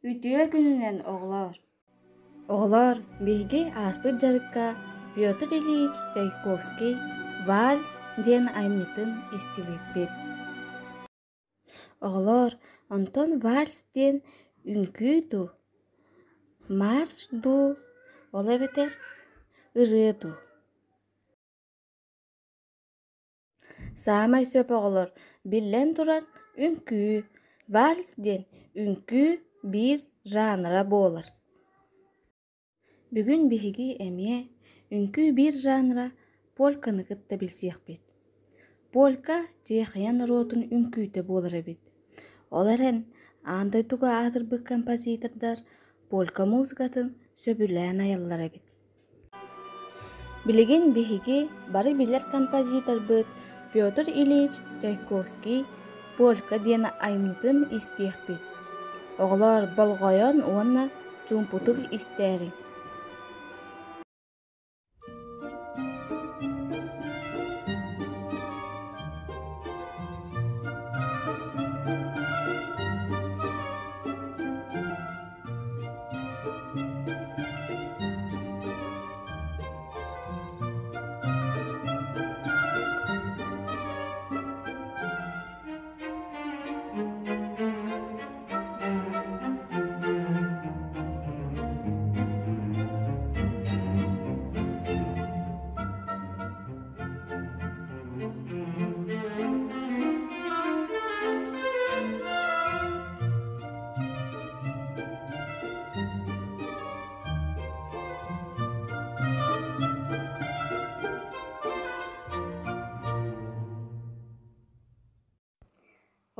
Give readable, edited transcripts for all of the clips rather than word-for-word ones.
Үтүө күнүнэн, оҕолоор! Оҕолоор, биһиги ааспыт дьарыкка Петр Ильич Чайковский «Вальс» диэн айымньытын истибиппит. Оҕолоор, онтон вальс диэн үҥкүү дуу, марш дуу, ол эбэтэр ырыа дуу? Саамай сөп оҕолор, биллэн турар, үҥкүү, вальс диэн үҥкүү биир жанра буолар. Бүгүн биһиги эмиэ үҥкүү биир жанра польканы кытта билсиэхпит. Полька Чехия норуотун үҥкүүтэ буолар эбит. Ол эрэн, аан дойдуга аатырбыт композитордар полька музыкатын сөбүлээн айаллар эбит. Билигин биһиги бары билэр композиторбыт Петр Ильич Чайковский «Полька» диэн айымньытын истиэхпит. Оҕолоор, болҕойон уонна чуумпутук истээриҥ.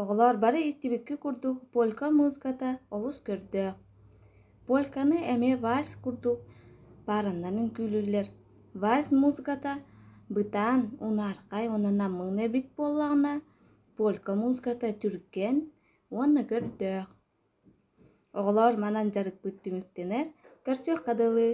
Оҕолоор, бары истибиккит курдук, полька музыката олус көрдөөх. Польканы эмиэ вальс курдук паараннан үҥкүүлүүллэр. Вальс музыката бытаан, унаархай уонна намыын эбит буоллаҕына, полька музыката түргэн уонна көрдөөх. Оҕолоор, манан дьарыкпыт түмүктэнэр. Көрсүөххэ дылы.